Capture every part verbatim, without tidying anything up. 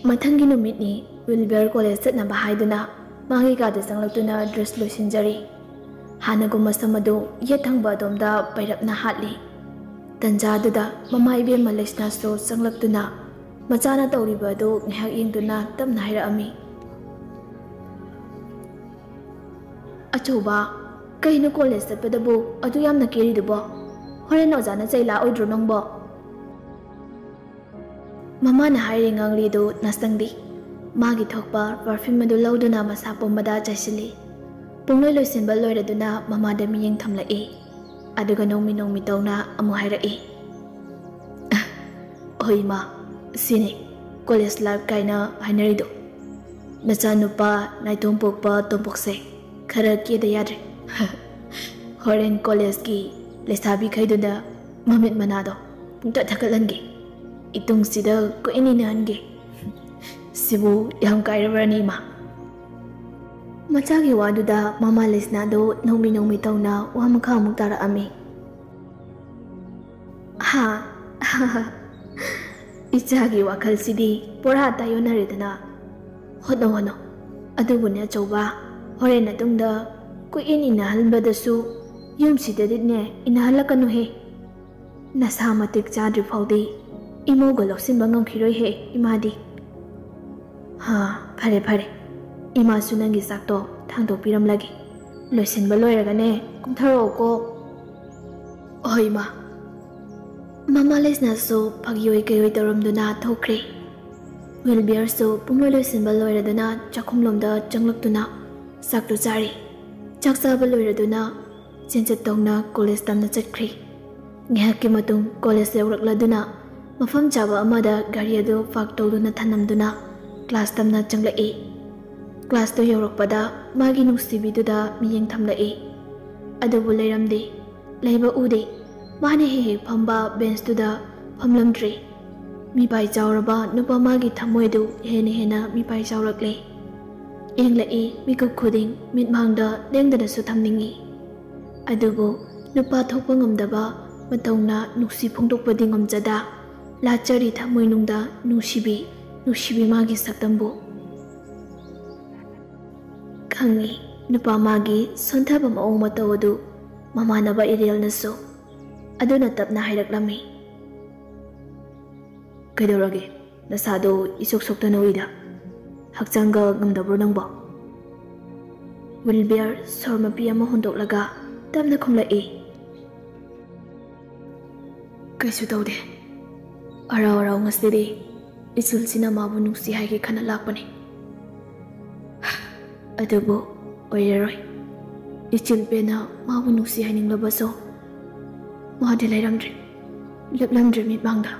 ꯃꯊꯪꯒꯤ ꯅꯨꯃꯤꯠꯅꯤ꯫ ꯋꯤꯜꯕꯤꯌꯔ ꯀꯣꯂꯦꯖ ꯆꯠꯅꯕ ꯍꯥꯏꯗꯨꯅ ꯃꯥꯒꯤ ꯀꯥꯗ ꯆꯪꯂꯛꯇꯨꯅ ꯗ꯭ꯔꯦꯁ ꯂꯣꯏꯁꯤꯟꯖꯔꯤ꯫ ꯍꯥꯟꯅꯒꯨꯝ ꯃꯁꯝ ꯑꯗꯨ ꯌꯦꯠ ꯊꯪꯕ ꯑꯗꯣꯝꯗ ꯄꯩꯔꯞꯅ ꯍꯥꯠꯂꯤ꯫ ꯇꯟꯖꯥꯗꯨꯗ ꯃꯃꯥ ꯏꯕꯦꯝꯃ ꯂꯩꯁꯅꯥꯁꯨ ꯆꯪꯂꯛꯇꯨꯅ ꯃꯆꯥꯅ ꯇꯧꯔꯤꯕ ꯑꯗꯨ ꯉꯥꯏꯍꯥꯛ ꯌꯦꯡꯗꯨꯅ ꯇꯞꯅ ꯍꯥꯏꯔꯛꯑꯝꯃꯤ꯫ "ꯑꯆꯧꯕ, ꯀꯩꯅꯣ ꯀꯣꯂꯦꯖ ꯆꯠꯄꯗꯕꯨ ꯑꯗꯨ ꯌꯥꯝꯅ ꯀꯦꯔꯤꯗꯨꯕꯣ? ꯍꯣꯔꯦꯟ ꯑꯣꯖꯥꯅ ꯆꯩ ꯂꯥꯛꯑꯣꯏꯗ꯭ꯔꯣ ꯅꯪꯕꯣ?" ꯃꯃꯥꯅ ꯍꯥꯏꯔꯤ ꯉꯥꯡꯂꯤꯗꯨ ꯅꯁꯪꯗꯤ꯫ ꯃꯥꯒꯤ ꯊꯣꯛꯄ ꯄꯔꯐ꯭ꯌꯨꯝ ꯑꯗꯨ ꯂꯧꯗꯨꯅ ꯃꯁꯥ ꯄꯨꯝꯕꯗ ꯆꯥꯏꯁꯤꯜꯂꯤ꯫ ꯄꯨꯡꯂꯣꯏ ꯂꯣꯏꯁꯤꯟꯕ ꯂꯣꯏꯔꯗꯨꯅ ꯃꯃꯥꯗ ꯃꯤꯠꯌꯦꯡ ꯊꯝꯂꯛꯏ꯫ ꯑꯗꯨꯒ ꯅꯣꯡꯃꯤ ꯅꯣꯡꯃꯤ ꯇꯧꯅ ꯑꯃꯨꯛ ꯍꯥꯏꯔꯛꯏ꯫ "ꯍꯣꯏ ꯏꯃꯥ, ꯁꯤꯅꯤ ꯀꯣꯂꯦꯖ ꯂꯥꯏꯐ ꯀꯥꯏꯅ ꯍꯥꯏꯅꯔꯤꯗꯣ꯫ ꯅꯆꯥꯅꯨꯄꯥ ꯅꯥꯏꯇꯣꯝ ꯄꯣꯛꯄ ꯇꯣꯝꯄꯣꯛꯁꯦ ꯈꯔ ꯀꯦꯗ ꯌꯥꯗ꯭ꯔꯦ꯫ ꯍꯣꯔꯦꯟ ꯀꯣꯂꯦꯖꯀꯤ ꯂꯩꯁꯥꯕꯤꯈꯩꯗꯨꯅ ꯃꯃꯤꯠ ꯃꯅꯥꯗꯣ ꯄꯨꯡꯇꯠ ꯊꯛꯀꯠꯍꯟꯒꯦ꯫ ꯏꯇꯨꯡꯁꯤꯗ ꯀꯣꯏꯏꯟ ꯏꯟꯅꯍꯟꯒꯦ꯫ ꯁꯤꯕꯨ ꯌꯥꯝ ꯀꯥꯏꯔꯕ꯭ꯔꯅꯦ ꯏꯃꯥ?" ꯃꯆꯥꯒꯤ ꯋꯥꯗꯨꯗ ꯃꯃꯥ ꯂꯩꯁꯅꯥꯗꯨ ꯅꯣꯡꯃꯤ ꯅꯣꯡꯃꯤ ꯇꯧꯅ ꯋꯥ ꯃꯈꯥ ꯑꯃꯨꯛ ꯇꯥꯔꯛꯑꯝꯃꯤ꯫ "ꯍꯥ? ꯏꯆꯥꯒꯤ ꯋꯥꯈꯜꯁꯤꯗꯤ ꯄꯨꯔꯥ ꯇꯥꯏꯌꯣꯟꯅꯔꯦꯗꯅ꯫ ꯍꯣꯠꯅꯧ, ꯍꯣꯠꯅꯧ꯫ ꯑꯗꯨꯕꯨꯅꯦ ꯑꯆꯧꯕ, ꯍꯣꯔꯦꯟ ꯑꯇꯨꯡꯗ ꯀꯣꯏꯏꯟ ꯏꯟꯅꯍꯟꯕꯗꯁꯨ ꯌꯨꯝꯁꯤꯗꯗꯤꯅꯦ ꯏꯟꯅꯍꯜꯂꯛꯀꯅꯨꯍꯦ꯫ ꯅꯁꯥ ꯃꯇꯤꯛ ꯆꯥꯗ꯭ꯔꯤ ꯐꯥꯎꯗꯤ ꯏꯃꯧꯒ ꯂꯧꯁꯤꯟꯕ ꯉꯝꯈꯤꯔꯣꯏꯍꯦ ꯏꯃꯥꯗꯤ꯫ ꯍꯥ, ꯐꯔꯦ, ꯐꯔꯦ꯫ ꯏꯃꯥꯁꯨ ꯅꯪꯒꯤ ꯆꯥꯛꯇꯣ ꯊꯥꯡꯗꯣꯛꯄꯤꯔꯝꯂꯒꯦ꯫ ꯂꯣꯏꯁꯤꯟꯕ ꯂꯣꯏꯔꯒꯅꯦ ꯀꯨꯝꯊꯔꯛꯑꯣꯀꯣ꯫" "ꯍꯣꯏ ꯏꯃꯥ꯫" ꯃꯃꯥ ꯂꯩꯁꯅꯥꯁꯨ ꯐꯥꯒꯤ ꯑꯣꯏ ꯀꯩ ꯑꯣꯏ ꯇꯧꯔꯝꯗꯨꯅ ꯊꯣꯛꯈ꯭ꯔꯦ꯫ ꯋꯤꯜꯕꯤꯌꯔꯁꯨ ꯄꯨꯡꯂꯣꯏ ꯂꯣꯏꯁꯤꯟꯕ ꯂꯣꯏꯔꯗꯨꯅ ꯆꯥꯛꯈꯨꯝꯂꯣꯝꯗ ꯆꯪꯂꯛꯇꯨꯅ ꯆꯥꯛꯇꯨ ꯆꯥꯔꯤ꯫ ꯆꯥꯛ ꯆꯥꯕ ꯂꯣꯏꯔꯗꯨꯅ ꯆꯦꯟꯆꯠ ꯇꯧꯅ ꯀꯣꯂꯦꯖ ꯇꯝꯅ ꯆꯠꯈ꯭ꯔꯦ꯫ ꯉꯥꯏꯍꯥꯛꯀꯤ ꯃꯇꯨꯡ ꯀꯣꯂꯦꯖ ꯌꯧꯔꯛꯂꯗꯨꯅ ꯃꯐꯝ ꯆꯥꯕ ꯑꯃꯗ ꯒꯥꯔꯤ ꯑꯗꯨ ꯄꯥꯔꯛ ꯇꯧꯗꯨꯅ ꯊꯝꯂꯝꯗꯨꯅ ꯀ꯭ꯂꯥꯁ ꯇꯝꯅ ꯆꯪꯂꯛꯏ꯫ ꯀ꯭ꯂꯥꯁꯇꯨ ꯌꯧꯔꯛꯄꯗ ꯃꯥꯒꯤ ꯅꯨꯡꯁꯤꯕꯤꯗꯨꯗ ꯃꯤꯠꯌꯦꯡ ꯊꯝꯂꯛꯏ꯫ ꯑꯗꯨꯕꯨ ꯂꯩꯔꯝꯗꯦ꯫ ꯂꯩꯕ ꯎꯗꯦ꯫ ꯃꯥꯅ ꯍꯦꯛ ꯍꯦꯛ ꯐꯝꯕ ꯕꯦꯟꯁꯇꯨꯗ ꯐꯝꯂꯝꯗ꯭ꯔꯦ꯫ ꯃꯤꯄꯥꯏ ꯆꯥꯎꯔꯕ ꯅꯨꯄꯥ ꯃꯥꯒꯤ ꯊꯃꯣꯏꯗꯨ ꯍꯦꯟꯅ ꯍꯦꯟꯅ ꯃꯤꯄꯥꯏ ꯆꯥꯎꯔꯛꯂꯦ꯫ ꯌꯦꯡꯂꯛꯏ ꯃꯤꯀꯨꯞ ꯈꯨꯗꯤꯡ ꯃꯤꯠꯃꯥꯡꯗ ꯂꯦꯡꯗꯅꯁꯨ ꯊꯝꯅꯤꯡꯏ꯫ ꯑꯗꯨꯕꯨ ꯅꯨꯄꯥ ꯊꯣꯛꯄ ꯉꯝꯗꯕ ꯃꯇꯧꯅ ꯅꯨꯡꯁꯤ ꯐꯣꯡꯗꯣꯛꯄꯗꯤ ꯉꯝꯖꯗ, ꯂꯥꯠꯆꯔꯤ ꯊꯃꯣꯏꯅꯨꯡꯗ ꯅꯨꯡꯁꯤꯕꯤ꯫ ꯅꯨꯡꯁꯤꯕꯤ ꯃꯥꯒꯤ ꯁꯛꯇꯝꯕꯨ꯫ ꯈꯪꯉꯤ, ꯅꯨꯄꯥ ꯃꯥꯒꯤ ꯁꯣꯟꯊꯕ ꯃꯑꯣꯡ ꯃꯇꯧ ꯑꯗꯨ ꯃꯃꯥꯟꯅꯕ ꯏꯔꯦꯜꯅꯁꯨ ꯑꯗꯨꯅ ꯇꯞꯅ ꯍꯥꯏꯔꯛꯂꯝꯃꯤ꯫ "ꯀꯩꯗꯧꯔꯒꯦ? ꯅꯁꯥꯗꯣ ꯏꯁꯣꯛ ꯁꯣꯛꯇꯅ ꯎꯏꯗ꯫ ꯍꯛꯆꯥꯡꯒ ꯉꯝꯗꯕ꯭ꯔꯣ ꯅꯪꯕꯣ?" ꯋꯤꯜꯕꯤꯌꯔ ꯁꯣꯔ ꯃꯄꯤ ꯑꯃ ꯍꯣꯟꯗꯣꯛꯂꯒ ꯇꯞꯅ ꯈꯨꯝꯂꯛꯏ꯫ "ꯀꯩꯁꯨ ꯇꯧꯗꯦ꯫ ꯍꯔꯥꯎ ꯍꯔꯥꯎ ꯉꯁꯤꯗꯤ ꯏꯆꯤꯜꯁꯤꯅ ꯃꯥꯕꯨ ꯅꯨꯡꯁꯤ ꯍꯥꯏꯒꯦ ꯈꯟꯅ ꯂꯥꯛꯄꯅꯤ꯫ ꯑꯗꯨꯕꯨ ꯑꯣꯏꯔꯔꯣꯏ꯫ ꯏꯆꯤꯜ ꯄꯦꯟꯅ ꯃꯥꯕꯨ ꯅꯨꯡꯁꯤ ꯍꯥꯏꯅꯤꯡꯂꯕꯁꯨ ꯃꯥꯗꯤ ꯂꯩꯔꯝꯗ꯭ꯔꯦ, ꯂꯦꯞꯂꯝꯗ꯭ꯔꯦ ꯃꯤꯠꯃꯥꯡꯗ꯫"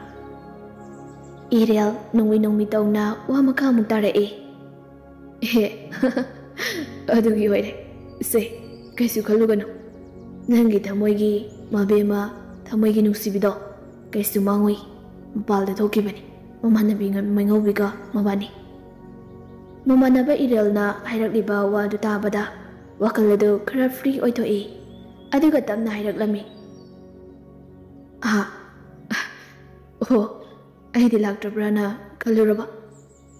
ꯏꯔꯦꯜ ꯅꯣꯡꯃꯤ ꯅꯣꯡꯃꯤ ꯇꯧꯅ ꯋꯥ ꯃꯈꯥ ꯑꯃꯨꯛ ꯇꯥꯔꯛꯏ꯫ "ꯑꯦ, ꯑꯗꯨꯒꯤ ꯑꯣꯏꯔꯦ꯫ ꯁꯦ, ꯀꯩꯁꯨ ꯈꯜꯂꯨꯒꯅꯨ꯫ ꯅꯪꯒꯤ ꯊꯃꯣꯏꯒꯤ ꯃꯕꯦꯝꯃ, ꯊꯃꯣꯏꯒꯤ ꯅꯨꯡꯁꯤꯕꯤꯗꯣ ꯀꯩꯁꯨ ꯃꯥꯡꯉꯨꯏ꯫ ꯃꯄꯥꯜꯗ ꯊꯣꯛꯈꯤꯕꯅꯤ, ꯃꯃꯥꯟꯅꯕꯤ ꯉ-, ꯃꯩꯉꯧꯕꯤꯒ ꯃꯕꯥꯅꯤ꯫" ꯃꯃꯥꯟꯅꯕ ꯏꯔꯦꯜꯅ ꯍꯥꯏꯔꯛꯂꯤꯕ ꯋꯥꯗꯨ ꯇꯥꯕꯗ ꯋꯥꯈꯜ ꯑꯗꯨ ꯈꯔ ꯐ꯭ꯔꯤ ꯑꯣꯏꯊꯣꯛꯏ꯫ ꯑꯗꯨꯒ ꯇꯞꯅ ꯍꯥꯏꯔꯛꯂꯝꯃꯤ꯫ "ꯑꯍꯥ, ꯑꯣ, ꯑꯩꯗꯤ ꯂꯥꯛꯇ꯭ꯔꯕ꯭ꯔꯥꯅ ꯈꯜꯂꯨꯔꯕ꯫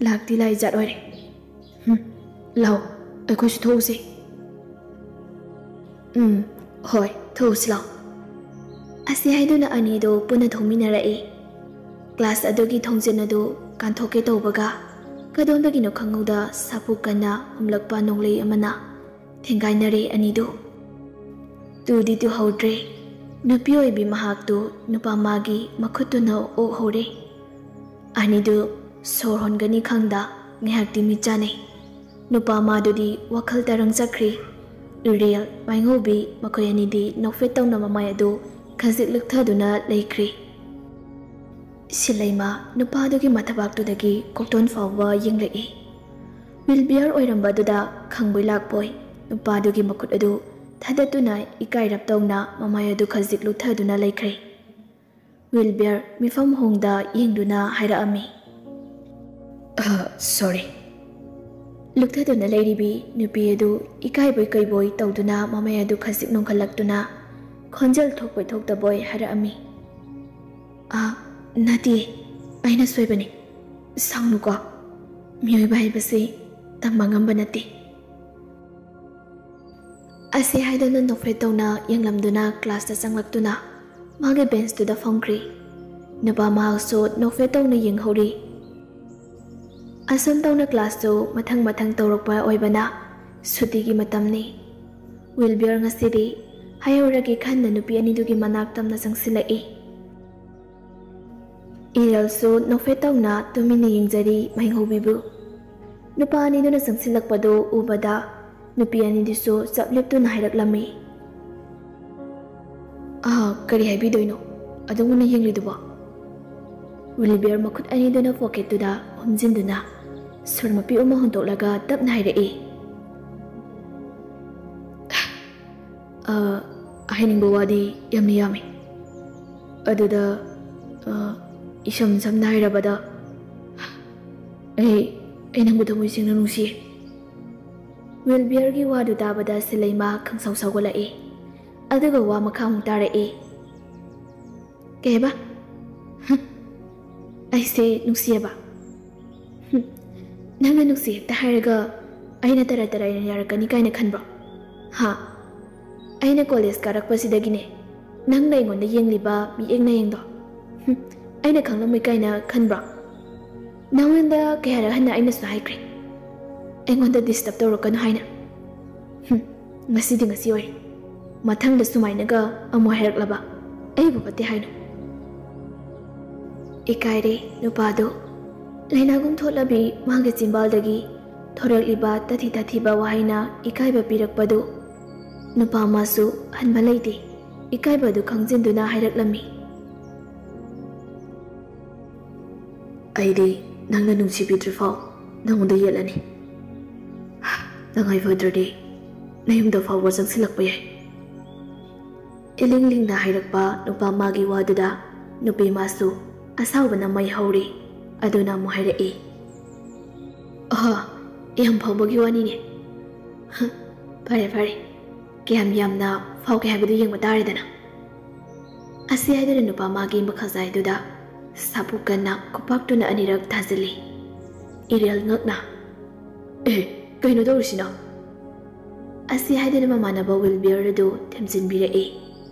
ꯂꯥꯛꯇꯤ ꯂꯥꯛꯏ ꯖꯥꯠ ꯑꯣꯏꯔꯦ꯫ ꯍꯨꯝ, ꯂꯥꯛꯑꯣ, ꯑꯩꯈꯣꯏꯁꯨ ꯊꯣꯛꯎꯁꯦ꯫" "ꯎꯝ, ꯍꯣꯏ, ꯊꯣꯛꯎꯁꯤ ꯂꯥꯛꯑꯣ꯫" ꯑꯁꯤ ꯍꯥꯏꯗꯨꯅ ꯑꯅꯤꯗꯨ ꯄꯨꯟꯅ ꯊꯣꯛꯃꯤꯟꯅꯔꯛꯏ꯫ ꯀ꯭ꯂꯥꯁ ꯑꯗꯨꯒꯤ ꯊꯣꯡꯖꯤꯟ ꯑꯗꯨ ꯀꯥꯟꯊꯣꯛꯀꯦ ꯇꯧꯕꯒ ꯀꯗꯣꯝꯗꯒꯤꯅꯣ ꯈꯪꯍꯧꯗ ꯁꯥꯐꯨ ꯀꯟꯅ ꯍꯨꯝꯂꯛꯄ ꯅꯣꯡꯂꯩ ꯑꯃꯅ ꯊꯦꯡꯒꯥꯏꯅꯔꯦ ꯑꯅꯤꯗꯨ꯫ ꯇꯨꯗꯤ ꯇꯨꯍꯧꯗ꯭ꯔꯦ꯫ ꯅꯨꯄꯤ ꯑꯣꯏꯕꯤ ꯃꯍꯥꯛꯇꯨ ꯅꯨꯄꯥ ꯃꯥꯒꯤ ꯃꯈꯨꯠꯇꯨꯅ ꯑꯣꯛꯍꯧꯔꯦ꯫ ꯑꯅꯤꯗꯨ ꯁꯣꯔ ꯍꯣꯟꯒꯅꯤ ꯈꯪꯗ ꯉꯥꯏꯍꯥꯛꯇꯤ ꯃꯤꯠ ꯆꯥꯟꯅꯩ꯫ ꯅꯨꯄꯥ ꯃꯥꯗꯨꯗꯤ ꯋꯥꯈꯜ ꯇꯔꯪ ꯆꯠꯈ꯭ꯔꯦ꯫ ꯏꯔꯦꯜ, ꯃꯥꯏꯉꯧꯕꯤ ꯃꯈꯣꯏ ꯑꯅꯤꯗꯤ ꯅꯣꯛꯐꯦꯠ ꯇꯧꯅ ꯃꯃꯥꯏ ꯑꯗꯨ ꯈꯖꯤꯛ ꯂꯨꯛꯊꯗꯨꯅ ꯂꯩꯈ꯭ꯔꯦ꯫ ꯁꯤꯂꯩꯃ ꯅꯨꯄꯥꯗꯨꯒꯤ ꯃꯊꯕꯥꯛꯇꯨꯗꯒꯤ ꯀꯣꯛꯇꯣꯟ ꯐꯥꯎꯕ ꯌꯦꯡꯂꯛꯏ꯫ ꯋꯤꯜꯕꯤꯌꯔ ꯑꯣꯏꯔꯝꯕꯗꯨꯗ ꯈꯪꯕꯣꯏ ꯂꯥꯛꯄꯣꯏ ꯅꯨꯄꯥꯗꯨꯒꯤ ꯃꯈꯨꯠ ꯑꯗꯨ ꯊꯥꯗꯠꯇꯨꯅ ꯏꯀꯥꯏꯔꯞ ꯇꯧꯅ ꯃꯃꯥꯏ ꯑꯗꯨ ꯈꯖꯤꯛ ꯂꯨꯛꯊꯗꯨꯅ ꯂꯩꯈ꯭ꯔꯦ꯫ ꯋꯤꯜꯕꯤꯌꯔ ꯃꯤꯐꯝ ꯍꯣꯡꯗ ꯌꯦꯡꯗꯨꯅ ꯍꯥꯏꯔꯛꯑꯝꯃꯤ, "ꯑ, ꯁꯣꯔꯤ꯫" ꯂꯨꯛꯊꯗꯨꯅ ꯂꯩꯔꯤꯕꯤ ꯅꯨꯄꯤ ꯑꯗꯨ ꯏꯀꯥꯏꯕꯣꯏ ꯀꯩꯕꯣꯏ ꯇꯧꯗꯨꯅ ꯃꯃꯥꯏ ꯑꯗꯨ ꯈꯖꯤꯛ ꯅꯣꯡꯈꯠꯂꯛꯇꯨꯅ ꯈꯣꯟꯖꯦꯜ ꯊꯣꯛꯄꯣꯏ ꯊꯣꯛꯇꯕꯣꯏ ꯍꯥꯏꯔꯛꯑꯝꯃꯤ, "ꯑ, ꯅꯠꯇꯦ, ꯑꯩꯅ ꯁꯣꯏꯕꯅꯤ꯫ ꯁꯥꯎꯅꯨꯀꯣ, ꯃꯤꯑꯣꯏꯕ ꯍꯥꯏꯕꯁꯤ ꯇꯝꯕ ꯉꯝꯕ ꯅꯠꯇꯦ꯫ ꯑꯁꯤ ꯍꯥꯏꯗꯨꯅ ꯅꯣꯛꯐꯦꯠ ꯇꯧꯅ ꯌꯦꯡꯂꯝꯗꯨꯅ ꯀ꯭ꯂꯥꯁꯇ ꯆꯪꯂꯛꯇꯨꯅ ꯃꯥꯒꯤ ꯕꯦꯟꯁꯇꯨꯗ ꯐꯝꯈ꯭ꯔꯦ꯫ ꯅꯨꯄꯥ ꯃꯍꯥꯛꯁꯨ ꯅꯣꯛꯐꯦꯠ ꯇꯧꯅ ꯌꯦꯡꯍꯧꯔꯤ꯫ ꯑꯁꯨꯝ ꯇꯧꯅ ꯀ꯭ꯂꯥꯁꯇꯨ ꯃꯊꯪ ꯃꯊꯪ ꯇꯧꯔꯛꯄ ꯑꯣꯏꯕꯅ ꯁꯨꯇꯤꯒꯤ ꯃꯇꯝꯅꯤ꯫ ꯋꯤꯜꯕꯤꯌꯔ ꯉꯁꯤꯗꯤ ꯍꯥꯏꯍꯧꯔꯒꯦ ꯈꯟꯅ ꯅꯨꯄꯤ ꯑꯅꯤꯗꯨꯒꯤ ꯃꯅꯥꯛ ꯇꯝꯅ ꯆꯪꯁꯤꯜꯂꯛꯏ꯫ ꯏꯔꯦꯜꯁꯨ ꯅꯣꯛꯐꯦꯠ ꯇꯧꯅ ꯇꯨꯃꯤꯟꯅ ꯌꯦꯡꯖꯔꯤ ꯃꯍꯩꯍꯧꯕꯤꯕꯨ꯫ ꯅꯨꯄꯥ ꯑꯅꯤꯗꯨꯅ ꯆꯪꯁꯤꯜꯂꯛꯄꯗꯨ ꯎꯕꯗ ꯅꯨꯄꯤ ꯑꯅꯤꯗꯨꯁꯨ ꯆꯞ ꯂꯦꯞꯇꯨꯅ ꯍꯥꯏꯔꯛꯂꯝꯃꯤ꯫ "ꯑꯥ, ꯀꯔꯤ ꯍꯥꯏꯕꯤꯗꯣꯏꯅꯣ? ꯑꯗꯣꯝꯅ ꯌꯦꯡꯂꯤꯗꯨꯕꯣ?" ꯋꯤꯂꯤꯕꯤꯌꯔ ꯃꯈꯨꯠ ꯑꯅꯤꯗꯨꯅ ꯄꯣꯀꯦꯠꯇꯨꯗ ꯍꯨꯝꯖꯤꯟꯗꯨꯅ ꯁꯣꯔ ꯃꯄꯤ ꯑꯃ ꯍꯣꯟꯗꯣꯛꯂꯒ ꯇꯞꯅ ꯍꯥꯏꯔꯛꯏ꯫ "ꯑ, ꯍꯥꯏꯅꯤꯡꯕ ꯋꯥꯗꯤ ꯌꯥꯝꯅ ꯌꯥꯝꯃꯤ꯫ ꯑꯗꯨꯗ, ꯑ, ꯏꯁꯝ ꯁꯝꯅ ꯍꯥꯏꯔꯕꯗ, ꯑꯩ, ꯑꯩ ꯅꯪꯕꯨ ꯊꯃꯣꯏ ꯁꯦꯡꯅ ꯅꯨꯡꯁꯤꯌꯦ꯫" ꯋꯤꯜꯕꯤꯌꯔꯒꯤ ꯋꯥꯗꯨ ꯇꯥꯕꯗ ꯁꯤꯂꯩꯃꯥ ꯈꯪꯁꯥꯎ ꯁꯥꯎꯒꯠꯂꯛꯏ꯫ ꯑꯗꯨꯒ ꯋꯥ ꯃꯈꯥ ꯑꯃꯨꯛ ꯇꯥꯔꯛꯏ꯫ "ꯀꯩ ꯍꯥꯏꯕ? ꯍꯝ, ꯑꯩꯁꯦ ꯅꯨꯡꯁꯤꯌꯦꯕ?" "ꯍꯝ, ꯅꯪꯅ ꯅꯨꯡꯁꯤ ꯍꯦꯛꯇ ꯍꯥꯏꯔꯒ ꯑꯩꯅ ꯇꯔꯥꯏ ꯇꯔꯥꯏꯅ ꯌꯥꯔꯛꯀꯅꯤ ꯀꯥꯏꯅ ꯈꯟꯕ꯭ꯔꯣ? ꯍꯥ? ꯑꯩꯅ ꯀꯣꯂꯦꯖ ꯀꯥꯔꯛꯄꯁꯤꯗꯒꯤꯅꯦ ꯅꯪꯅ ꯑꯩꯉꯣꯟꯗ ꯌꯦꯡꯂꯤꯕ ꯃꯤꯠꯌꯦꯡ ꯅꯌꯦꯡꯗꯣ, ꯍꯝ, ꯑꯩꯅ ꯈꯪꯂꯝꯃꯣꯏ ꯀꯥꯏꯅ ꯈꯟꯕ꯭ꯔꯣ? ꯅꯉꯣꯟꯗ ꯀꯌꯥꯔꯛ ꯍꯟꯅ ꯑꯩꯅꯁꯨ ꯍꯥꯏꯈ꯭ꯔꯦ, ꯑꯩꯉꯣꯟꯗ ꯗꯤꯁꯇꯔꯕ ꯇꯧꯔꯛꯀꯅꯨ ꯍꯥꯏꯅ꯫ ꯍꯝ, ꯉꯁꯤꯗꯤ ꯉꯁꯤ ꯑꯣꯏꯔꯦ꯫ ꯃꯊꯪꯗ ꯁꯨꯃꯥꯏꯅꯒ ꯑꯃꯨꯛ ꯍꯥꯏꯔꯛꯂꯕ ꯑꯩꯕꯨ ꯐꯠꯇꯦ ꯍꯥꯏꯅꯨ꯫" ꯏꯀꯥꯏꯔꯦ ꯅꯨꯄꯥꯗꯨ꯫ ꯂꯥꯏꯅꯥꯒꯨꯝ ꯊꯣꯛꯂꯕꯤ ꯃꯥꯒꯤ ꯆꯤꯝꯕꯥꯜꯗꯒꯤ ꯊꯣꯔꯛꯂꯤꯕ ꯇꯥꯊꯤ ꯇꯥꯊꯤꯕ ꯋꯥꯍꯩꯅ ꯏꯀꯥꯏꯕ ꯄꯤꯔꯛꯄꯗꯨ ꯅꯨꯄꯥ ꯑꯃꯁꯨ ꯍꯟꯕ ꯂꯩꯇꯦ꯫ ꯏꯀꯥꯏꯕꯗꯨ ꯈꯪꯖꯤꯟꯗꯨꯅ ꯍꯥꯏꯔꯛꯂꯝꯃꯤ꯫ "ꯑꯩꯗꯤ ꯅꯪꯅ ꯅꯨꯡꯁꯤꯕꯤꯗ꯭ꯔꯤꯐꯥꯎ ꯅꯪꯉꯣꯟꯗ ꯌꯦꯠꯂꯅꯤ꯫ ꯇꯉꯥꯏ ꯐꯗ꯭ꯔꯗꯤ ꯅꯌꯨꯝꯗ ꯐꯥꯎꯕ ꯆꯪꯁꯤꯜꯂꯛꯄ ꯌꯥꯏ꯫" ꯏꯂꯤꯡ ꯂꯤꯡꯅ ꯍꯥꯏꯔꯛꯄ ꯅꯨꯄꯥ ꯃꯥꯒꯤ ꯋꯥꯗꯨꯗ ꯅꯨꯄꯤ ꯃꯥꯁꯨ ꯑꯁꯥꯎꯕꯅ ꯃꯩ ꯍꯧꯔꯤ꯫ ꯑꯗꯨꯅ ꯑꯃꯨꯛ ꯍꯥꯏꯔꯛꯏ꯫ "ꯑꯍ, ꯌꯥꯝ ꯐꯕꯒꯤ ꯋꯥꯅꯤꯅꯦ꯫ ꯍ, ꯐꯔꯦ ꯐꯔꯦ, ꯀꯌꯥꯝ ꯌꯥꯝꯅ ꯐꯥꯎꯒꯦ ꯍꯥꯏꯕꯗꯨ ꯌꯦꯡꯕ ꯇꯥꯔꯦꯗꯅ꯫" ꯑꯁꯤ ꯍꯥꯏꯗꯨꯅ ꯅꯨꯄꯥ ꯃꯥꯒꯤ ꯃꯈꯥꯖꯥꯏꯗꯨꯗ ꯁꯥꯄꯨ ꯀꯟꯅ ꯈꯨꯄꯥꯛꯇꯨꯅ ꯑꯅꯤꯔꯛ ꯊꯥꯖꯤꯜꯂꯤ꯫ ꯏꯔꯦꯜ ꯉꯛꯅ, "ꯑꯦ, ꯀꯩꯅꯣ ꯇꯧꯔꯤꯁꯤꯅ?" ꯑꯁꯤ ꯍꯥꯏꯗꯅ ꯃꯃꯥꯟꯅꯕ ꯋꯤꯜꯕꯤꯌꯔ ꯑꯗꯨ ꯊꯦꯝꯖꯤꯟꯕꯤꯔꯛꯏ꯫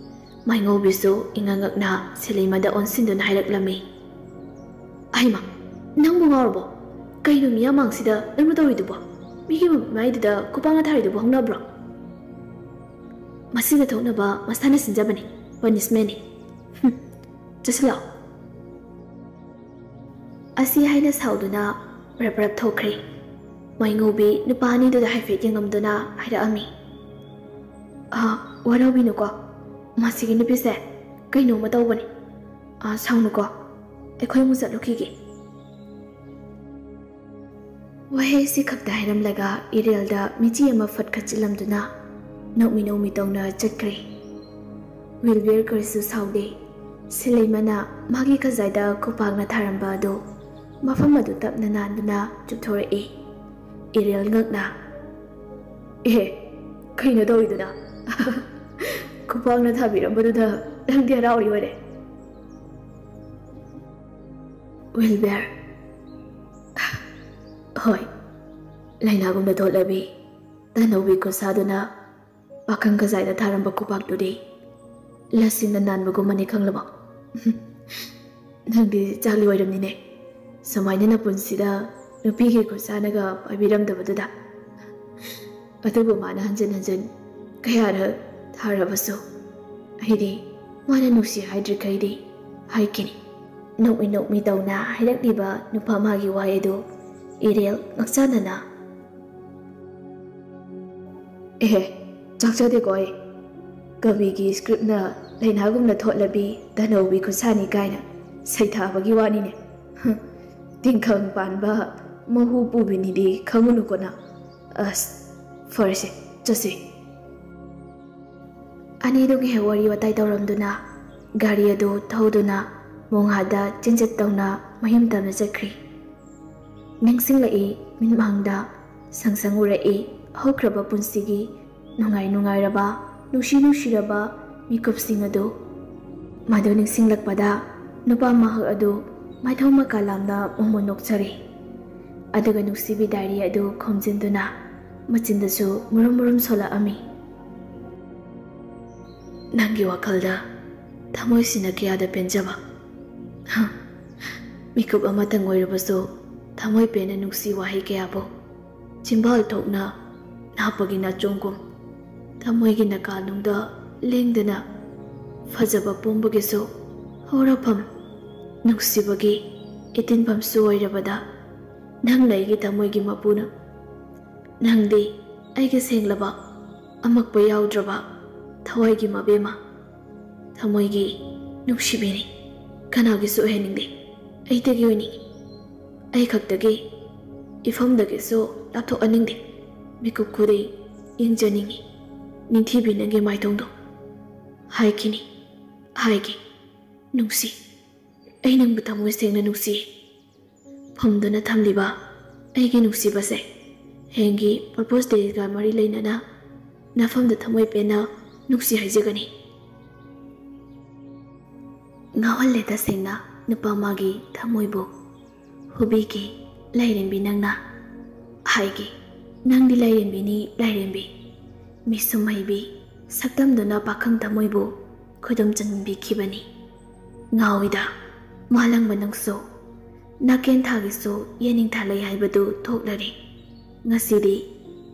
ꯃꯥꯏꯉꯧꯕꯤꯁꯨ ꯏꯉꯛ ꯉꯛꯅ ꯁꯤꯂꯩꯃꯗ ꯑꯣꯟꯁꯤꯟꯗꯨꯅ ꯍꯥꯏꯔꯛꯂꯝꯃꯤ, "ꯑꯩꯃ, ꯅꯪꯕꯨ ꯉꯥꯎꯔꯕꯣ? ꯀꯩꯅꯣ ꯃꯤꯌꯥꯝꯃꯥꯡꯁꯤꯗ ꯅꯪꯅ ꯇꯧꯔꯤꯗꯨꯕꯣ? ꯃꯤꯒꯤ ꯃꯃꯥꯏꯗꯨꯗ ꯈꯨꯄꯥꯛꯅ ꯊꯥꯔꯤꯗꯨꯕꯨ ꯍꯧꯅꯕ꯭ꯔꯣ? ꯃꯁꯤꯅ ꯊꯣꯛꯅꯕ ꯃꯁꯥꯅ ꯁꯤꯟꯖꯕꯅꯤ, ꯄꯅꯤꯁꯃꯦꯟꯅꯤ꯫ ꯍꯨꯝ, ꯆꯠꯁꯤꯜꯂꯛꯑꯣ꯫" ꯑꯁꯤ ꯍꯥꯏꯅ ꯁꯥꯎꯗꯨꯅ ꯄ꯭ꯔꯞ ꯄ꯭ꯔꯞ ꯊꯣꯛꯈ꯭ꯔꯦ꯫ ꯃꯥꯏꯉꯧꯕꯤ ꯅꯨꯄꯥ ꯑꯅꯤꯗꯨꯗ ꯍꯥꯏꯐꯦꯠ ꯌꯦꯡꯉꯝꯗꯨꯅ ꯍꯥꯏꯔꯛꯑꯝꯃꯤ, "ꯑꯥ, ꯋꯥꯔꯧꯕꯤꯅꯨꯀꯣ, ꯃꯁꯤꯒꯤ ꯅꯨꯄꯤꯁꯦ ꯀꯩꯅꯣꯝꯃ ꯇꯧꯕꯅꯤ꯫ ꯑꯥ, ꯁꯥꯎꯅꯨꯀꯣ, ꯑꯩꯈꯣꯏ ꯑꯃꯨꯛ ꯆꯠꯂꯨꯈꯤꯒꯦ꯫" ꯋꯥꯍꯩ ꯑꯁꯤ ꯈꯛꯇ ꯍꯥꯏꯔꯝꯂꯒ ꯏꯔꯦꯜꯗ ꯃꯤꯆꯤ ꯑꯃ ꯐꯠ ꯈꯠꯆꯤꯜꯂꯝꯗꯨꯅ ꯅꯣꯛꯃꯤ ꯅꯣꯛꯃꯤ ꯇꯧꯅ ꯆꯠꯈ꯭ꯔꯦ꯫ ꯋꯤꯜꯕꯤꯌꯔ ꯀꯔꯤꯁꯨ ꯁꯥꯎꯗꯦ꯫ ꯁꯤꯂꯩꯃꯅ ꯃꯥꯒꯤ ꯈꯖꯥꯏꯗ ꯈꯨꯄꯥꯛꯅ ꯊꯥꯔꯝꯕ ꯑꯗꯨ ꯃꯐꯝ ꯑꯗꯨ ꯇꯞꯅ ꯅꯥꯟꯗꯨꯅ ꯆꯨꯞꯊꯣꯔꯛꯏ꯫ ꯏꯔꯦꯜ ꯉꯛꯅ, "ꯑꯦ, ꯀꯩꯅꯣ ꯇꯧꯔꯤꯗꯨꯅ? ꯈꯨꯄꯥꯛꯅ ꯊꯥꯕꯤꯔꯝꯕꯗꯨꯗ ꯅꯪꯗꯤ ꯍꯔꯥꯎꯔꯤ ꯑꯣꯏꯔꯦ?" ꯋꯤꯜꯕꯤꯌꯔ, ꯍꯣꯏ, ꯂꯥꯏꯅꯥꯒꯨꯝꯅ ꯊꯣꯠꯂꯕꯤ ꯇꯅꯧꯕꯤ ꯈꯨꯠꯁꯥꯗꯨꯅ ꯄꯥꯈꯪ ꯈꯖꯥꯏꯗ ꯊꯥꯔꯝꯕ ꯈꯨꯄꯥꯛꯇꯨꯗꯤ ꯂꯁꯤꯡꯅ ꯅꯥꯟꯕꯒꯨꯝꯕꯅꯤ ꯈꯪꯂꯕ? ꯅꯪꯗꯤ ꯆꯥꯛꯂꯤ ꯑꯣꯏꯔꯝꯅꯤꯅꯦ, ꯁꯨꯃꯥꯏꯅ ꯅꯄꯨꯟꯁꯤꯗ ꯅꯨꯄꯤꯒꯤ ꯈꯨꯠꯁꯥꯅꯒ ꯄꯥꯏꯕꯤꯔꯝꯗꯕꯗꯨꯗ꯫ ꯑꯗꯨꯕꯨ ꯃꯥꯅ ꯍꯟꯖꯤꯟ ꯍꯟꯖꯤꯟ ꯀꯌꯥꯔꯛ ꯊꯥꯔꯕꯁꯨ ꯑꯩꯗꯤ ꯃꯥꯅ ꯅꯨꯡꯁꯤ ꯍꯥꯏꯗ꯭ꯔꯤꯈꯩꯗꯤ ꯍꯥꯏꯈꯤꯅꯤ꯫ ꯅꯣꯛꯃꯤ ꯅꯣꯛꯃꯤ ꯇꯧꯅ ꯍꯥꯏꯔꯛꯂꯤꯕ ꯅꯨꯄꯥ ꯃꯥꯒꯤ ꯋꯥꯍꯩ ꯑꯗꯨ ꯏꯔꯦꯜ ꯉꯛꯆꯥꯟꯅꯅ, "ꯑꯦꯍꯦ, ꯆꯥꯛꯆꯗꯦꯀꯣ ꯑꯩ꯫ ꯀꯕꯤꯒꯤ ꯁ꯭ꯀ꯭ꯔꯤꯞꯅ ꯂꯥꯏꯅꯥꯒꯨꯝꯅ ꯊꯣꯠꯂꯕꯤ ꯇꯅꯧꯕꯤ ꯈꯨꯠꯁꯥꯅꯤ ꯀꯥꯏꯅ ꯁꯩꯊꯥꯕꯒꯤ ꯋꯥꯅꯤꯅꯦ꯫ ꯍꯨꯝ, ꯇꯤꯡꯈꯪ ꯄꯥꯟꯕ ꯃꯍꯨ ꯄꯨꯕꯤꯅꯤꯗꯤ ꯈꯪꯉꯨꯅꯨꯀꯣ ꯅꯪ꯫ ꯑꯁ, ꯐꯔꯦꯁꯦ, ꯆꯠꯁꯦ꯫" ꯑꯅꯤꯗꯨ ꯉꯥꯏꯍꯥꯛ ꯋꯥꯔꯤ ꯋꯥꯇꯥꯏ ꯇꯧꯔꯝꯗꯨꯅ ꯒꯥꯔꯤ ꯑꯗꯨ ꯊꯧꯗꯨꯅ ꯃꯣꯡꯍꯥꯗ ꯆꯦꯟꯆꯠ ꯇꯧꯅ ꯃꯌꯨꯝ ꯇꯝꯅ ꯆꯠꯈ꯭ꯔꯤ꯫ ꯅꯤꯡꯁꯤꯡꯂꯛꯏ ꯃꯤꯠꯃꯥꯡꯗ ꯁꯪ ꯁꯪ ꯎꯔꯛꯏ ꯍꯧꯈ꯭ꯔꯕ ꯄꯨꯟꯁꯤꯒꯤ ꯅꯨꯡꯉꯥꯏ ꯅꯨꯡꯉꯥꯏꯔꯕ, ꯅꯨꯡꯁꯤ ꯅꯨꯡꯁꯤꯔꯕ ꯃꯤꯀꯨꯞꯁꯤꯡ ꯑꯗꯨ꯫ ꯃꯗꯨ ꯅꯤꯡꯁꯤꯡꯂꯛꯄꯗ ꯅꯨꯄꯥ ꯃꯍꯥꯛ ꯑꯗꯨ ꯃꯥꯏꯊꯣꯡ ꯃꯀꯥ ꯂꯥꯝꯅ ꯃꯣꯃꯣꯟ ꯅꯣꯛꯆꯔꯤ꯫ ꯑꯗꯨꯒ ꯅꯨꯡꯁꯤꯕꯤ ꯗꯥꯏꯔꯤ ꯑꯗꯨ ꯈꯣꯝꯖꯤꯟꯗꯨꯅ ꯃꯆꯤꯟꯗꯁꯨ ꯃꯨꯔꯨꯝ ꯃꯨꯔꯨꯝ ꯁꯣꯜꯂꯛꯑꯝꯃꯤ꯫ "ꯅꯪꯒꯤ ꯋꯥꯈꯜꯗ ꯊꯃꯣꯏꯁꯤꯅ ꯀꯌꯥꯗ ꯄꯦꯟꯖꯕ꯫ ꯍ, ꯃꯤꯀꯨꯞ ꯑꯃꯇꯪ ꯑꯣꯏꯔꯕꯁꯨ ꯊꯃꯣꯏ ꯄꯦꯟꯅ ꯅꯨꯡꯁꯤ ꯋꯥꯍꯩ ꯀꯌꯥꯕꯨ ꯆꯤꯝꯕꯥꯜ ꯊꯣꯛꯅ ꯅꯥꯞꯄꯒꯤ ꯅꯥꯆꯣꯡꯒꯨꯝ ꯊꯃꯣꯏꯒꯤ ꯅꯀꯥꯅꯨꯡꯗ ꯂꯦꯡꯗꯅ ꯐꯖꯕ ꯄꯣꯝꯕꯒꯤꯁꯨ ꯍꯧꯔꯛꯐꯝ, ꯅꯨꯡꯁꯤꯕꯒꯤ ꯏꯇꯤꯟꯐꯝꯁꯨ ꯑꯣꯏꯔꯕꯗ ꯅꯪꯅ ꯑꯩꯒꯤ ꯊꯃꯣꯏꯒꯤ ꯃꯄꯨꯅ꯫ ꯅꯪꯗꯤ ꯑꯩꯒꯤ ꯁꯦꯡꯂꯕ, ꯑꯃꯛꯄ ꯌꯥꯎꯗ꯭ꯔꯕ ꯊꯋꯥꯏꯒꯤ ꯃꯕꯦꯝꯃ, ꯊꯃꯣꯏꯒꯤ ꯅꯨꯡꯁꯤꯕꯤꯅꯤ꯫ ꯀꯅꯥꯒꯤꯁꯨ ꯑꯣꯏꯍꯟꯅꯤꯡꯗꯦ, ꯑꯩꯗꯒꯤ ꯑꯣꯏꯅꯤꯡꯉꯤ꯫ ꯑꯩ ꯈꯛꯇꯒꯤ ꯏꯐꯝꯗꯒꯤꯁꯨ ꯂꯥꯞꯊꯣꯛꯍꯟꯅꯤꯡꯗꯦ꯫ ꯃꯤꯀꯨꯞ ꯈꯨꯗꯤꯡ ꯌꯦꯡꯖꯅꯤꯡꯉꯤ ꯅꯤꯡꯊꯤꯕꯤ ꯅꯪꯒꯤ ꯃꯥꯏꯊꯣꯡꯗꯣ꯫ ꯍꯥꯏꯈꯤꯅꯤ, ꯍꯥꯏꯒꯦ, ꯅꯨꯡꯁꯤ, ꯑꯩ ꯅꯪꯕꯨ ꯊꯃꯣꯏ ꯁꯦꯡꯅ ꯅꯨꯡꯁꯤ꯫ ꯐꯝꯗꯨꯅ ꯊꯝꯂꯤꯕ ꯑꯩꯒꯤ ꯅꯨꯡꯁꯤꯕꯁꯦ, ꯍꯌꯦꯡꯒꯤ ꯄꯔꯄꯣꯁ ꯗꯦꯒ ꯃꯔꯤ ꯂꯩꯅꯅ ꯅꯐꯝꯗ ꯊꯃꯣꯏ ꯄꯦꯟꯅ ꯅꯨꯡꯁꯤ ꯍꯥꯏꯖꯒꯅꯤ꯫ ꯉꯥꯎꯍꯜꯂꯦ ꯇꯁꯦꯡꯅ ꯅꯨꯄꯥ ꯃꯥꯒꯤ ꯊꯃꯣꯏꯕꯨ꯫ ꯍꯨꯕꯤꯒꯤ ꯂꯥꯏꯔꯦꯝꯕꯤ ꯅꯪꯅ꯫ ꯍꯥꯏꯒꯦ, ꯅꯪꯗꯤ ꯂꯥꯏꯔꯦꯝꯕꯤꯅꯤ, ꯂꯥꯏꯔꯦꯝꯕꯤ꯫ ꯃꯤꯁꯨꯝ ꯍꯩꯕꯤ ꯁꯛꯇꯝꯗꯨꯅ ꯄꯥꯈꯪ ꯊꯃꯣꯏꯕꯨ ꯈꯣꯏꯗꯨꯝ ꯆꯟꯕꯤꯈꯤꯕꯅꯤ꯫ ꯉꯥꯎꯏꯗ ꯃꯥꯂꯪꯕ ꯅꯪꯁꯨ꯫ ꯅꯥꯀꯦꯟ ꯊꯥꯒꯤꯁꯨ ꯌꯦꯅꯤꯡꯊꯥ ꯂꯩ ꯍꯥꯏꯕꯗꯨ ꯊꯣꯛꯂꯔꯦ꯫ ꯉꯁꯤꯗꯤ